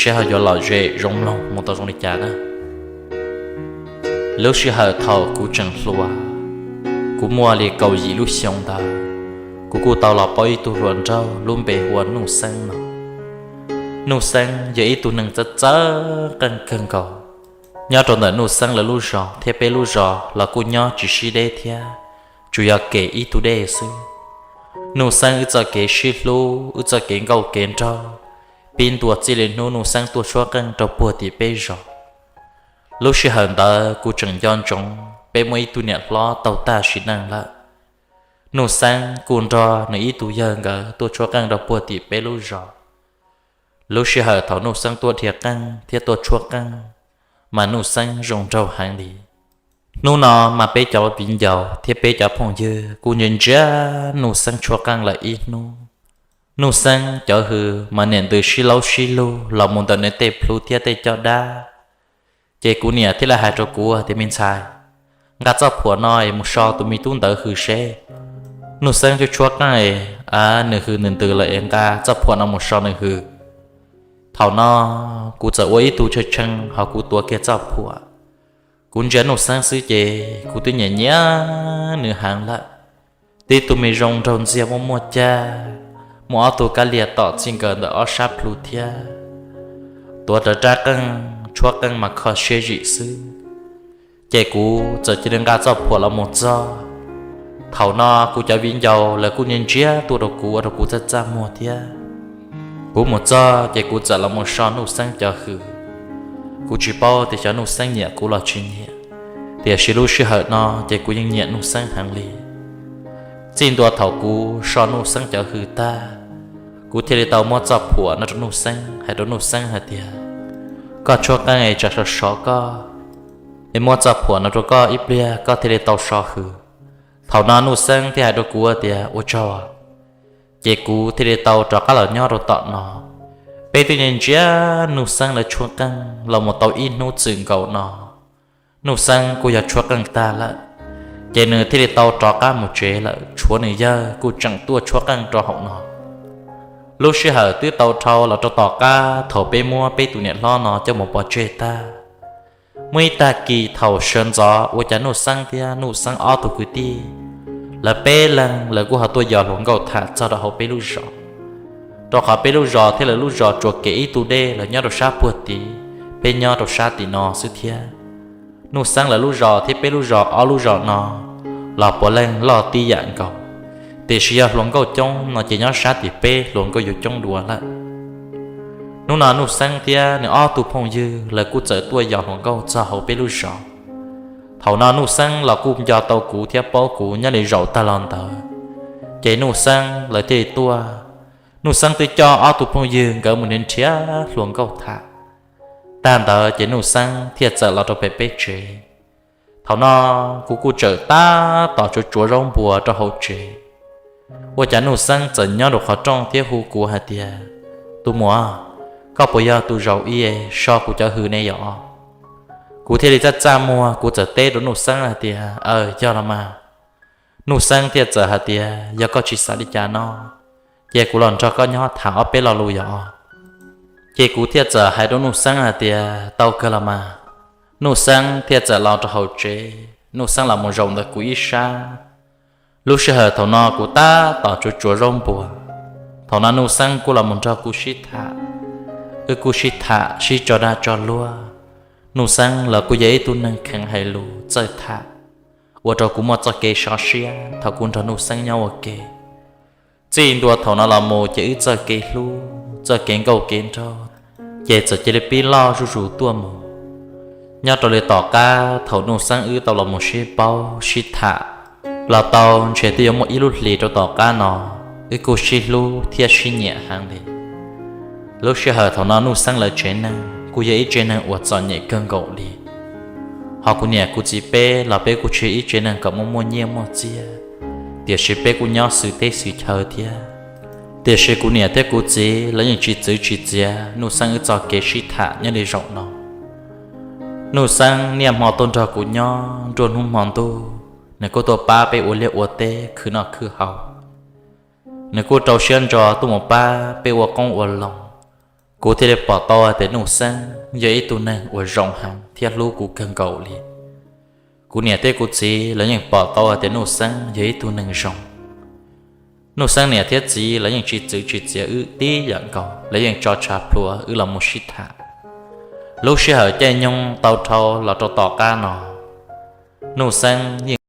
seb ho yuav lom zem zoo mloog mus tau zoo li cas na. Lub sij hawm thaum kuv tseem hluas, kuv muaj li kaum yim lub xyoo ntawd, kuv kuj tau los paub ib tug hluas nraug lub npe hu ua Nuj Xeeb no. Nuj Xeeb yog ib tug neeg txawj txawj qeej kawg nkaus. Nyob rau ntawm Nuj Xeeb lawv lub zos thiab peb lub zos los kuj nyob tsis sib deb thiab, tsuas yog kem ib tug dej xwb. Nuj Xeeb wb txoj kev sib hlub, wb txoj kev nkauj kev nraug, pib ntua txij li hnub Nuj Xeeb tuaj tshuab qeej rau puag tim peb zos. Lub sij hawm ntawd kuv tseem nco ntsoov peb muaj ib tug niam hlob tau tag sim neej lawm. Nuj Xeeb kuj nrog nws ib tug yawg nkawd tuaj tshuab qeej rau puag tim peb lub zos. Lub sij hawm thaum Nuj Xeeb tuaj dhia qeej thiab tuaj tshuab qeej, mas Nuj Xeeb zoo nraug heev li. Hnub no mas peb cov viv ncaus thiab peb cov phooj ywg kuj ntsia ntsia Nuj Xeeb tshuab qeej lawm ib hnub. Nuj Xeeb cov hws mas niam ntws sib laub sib lug los mus ntawm nws tej plhu thiab tej caj dab. Ces kuv niam thiaj li hais rau kuv tias, me ntxhais, nqa txoj phuam no es mus so tus me tub ntawd hws seb. Nuj Xeeb tshuab tshuab qeej es nws hws ntws ntws lawm es nqa txoj phuam no mus so nws hws. Thaum no kuv txawm ua ib tug tshee tshee ho kuv tuav kiag txoj phuam. Kuv ntsia Nuj Xeeb xwb ces kuv twb nyiam nyiam nws heev lawm. Tib tug me zoo nraug ntxiag muaj muaj cag, muaj ob tug kab lias tom txij nkawm ntawm ob sab plhu thiab. Tuav rawv rab qeej tshuab qeej mas kho siab zim xwb. Ces kuv txawm cia li nqa txoj phuam los mus txog. Thaum no kuv cov viv ncaus lawv kuj ntsia ntsia tuaj rau kuv ua rau kuv txaj txaj muag thiab. Kuv mus txog ces kuv txawm los mus so Nuj Xeeb cov hws. Kuv tsis paub tias xyov Nuj Xeeb nyiam kuv los tsis nyiam, tiam sis lub sij hawm no ces kuv yeej nyiam Nuj Xeeb heev li. Txij ntua thaum kuv so Nuj Xeeb cov hws tag, kuv thiaj li tau muab txoj phuam no rau Nuj Xeeb, hais rau Nuj Xeeb hais tias, koj tshuab qeej es tsam sov sov koj, es muab txoj phuam no rau koj ib pliag koj thiaj li tau so hws. Thaum no Nuj Xeeb thiaj hais rau kuv tias, ua tsaug. Ces kuv thiaj li tau rov qab los nyob rau tom no. Peb twb ntsia ntsia Nuj Xeeb lawv tshuab qeej los mus tau ib hnub txwm nkaus no. Nuj Xeeb kuj yog tshuab qeej tag lawm, ces nws thiaj li tau rov qab mus tsev lawm, tshuav nws yawg kuj tseem tuaj tshuab qeej rau hauv no. Lub sij hawm twb tau dhau los rau tom qab thaum peb muab peb tus niam hlob no coj mus pov tseg tag. Muaj ib tag kis thaum sawv ntxov ua cas Nuj Xeeb thiab Nuj Xeeb ob tug kwv tij, lawv peb leeg lawv kuj ho tuaj yos hluas nkauj tham txog rau hauv peb lub zos, rau qhov peb lub zos thiab lawv lub zos tsuas kem ib tug dej, lawv nyob rau sab puag tid, peb nyob rau sab tim no xwb thiab. Nuj Xeeb lawv lub zos thiab peb lub zos ob lub zos no los puav leej loj tib yam nkaus, tiam sis yog hluas nkauj coob no ces nyob sab tim peb hluas nkauj yuav coob dua lawm. Hnub no Nuj Xeeb thiab nws ob tug phooj ywg lawv kuj txawm tuaj yos hluas nkauj txog hauv peb lub zos. Thaum no Nuj Xeeb los kuj nco tau kuv thiab paub kuv nyob li zaum tag los ntawd, ces Nuj Xeeb lawv thiaj li tuaj. Nuj Xeeb twb coj ob tug phooj ywg nkawd mus nrhiav hluas nkauj tham. Tag ntawd ces Nuj Xeeb thiaj txawm los rau pem peb tsev. Thaum no kuv kuj tseem tab tom tsuav tsuav zaub npuas rau hauv tsev, ua cas Nuj Xeeb txawm nyob rau qhov rooj thiab hu kuv hais tias, tus muam, koj puas yog tus zaum ib so kuv cov hws ne yom? Kuv thiaj li txaj txaj muag, kuv txawm teb rau Nuj Xeeb hais tias, aw, yog los mas. Nuj Xeeb thiaj txawm hais tias, yog koj tsis xav li cas no, ces kuv los nrog koj nyob tham ob peb lo lus yom. Ces kuv thiaj txawm hais rau Nuj Xeeb hais tias, tau kawg los mas. Nuj Xeeb thiaj txawm los rau hauv tsev, Nuj Xeeb los mus zaum ntawm kuv ib sab. Lub sij hawm thaum no kuv tab tom tsuav tsuav zaub npuas, thaum no Nuj Xeeb kuj los mus nrog kuv sib tham. Wb kuj sib tham sib tso dag tso luag. Nuj Xeeb los kuj yog ib tug neeg kheev hais lus txawj tham, ua rau kuv muaj txoj kev sov siab thaum kuv nrog Nuj Xeeb nyob ua ke. Txij ntua thaum no los mus ces wb txoj kev hlub, txoj kev nkauj kev nraug ces txawm cia li pib loj zuj zus tuaj mus. Nyob rau li tom qab thaum Nuj Xeeb wb tau los mus sib paub sib tham los tau ntshe twb yuav muaj ib lub hlis rau tom qab no, wb kuj sib hlub thiab sib nyiam heev li. Lub sij hawm thaum no Nuj Xeeb lawv tsev neeg kuj yog ib tsev neeg uas txom nyem kawg nkaus li. Ho kuv niam kuv txiv peb los peb kuj tsis yog ib tsev neeg kom muaj muaj nyiaj muaj txiag, tiam sis peb kuj nyob xws teb xws chaw thiab. Tiam sis kuv niam thiab kuv txiv lawv yeej tsis txwv tsis txiav Nuj Xeeb wb txoj kev sib tham nyob li zaum no. Nuj Xeeb niaj hmo tuaj nrog kuv nyob nruab hnub hmo ntuj, nws kuj tuaj pab peb ua liaj ua teb khwv noj khwv haus. Nws kuj rau siab ntso tuaj mus pab peb ua qoob ua loo, Kuv thiaj li pom tau hais tias Nuj Xeeb yog ib tug neeg uas zoo heev thiab hlub kuv kawg nkaus li. Kuv niam thiab kuv txiv lawv yeej pom tau hais tias Nuj Xeeb yog ib tug neeg zoo. Nuj Xeeb niam thiab txiv lawv yeej tsis txwv tsis txiav wb tib yam nkaus, lawv yeej tso tshav plhuav wb los mus sib tham. Lub sij hawm caij nyoog tau dhau los rau tom qab no, Nuj Xeeb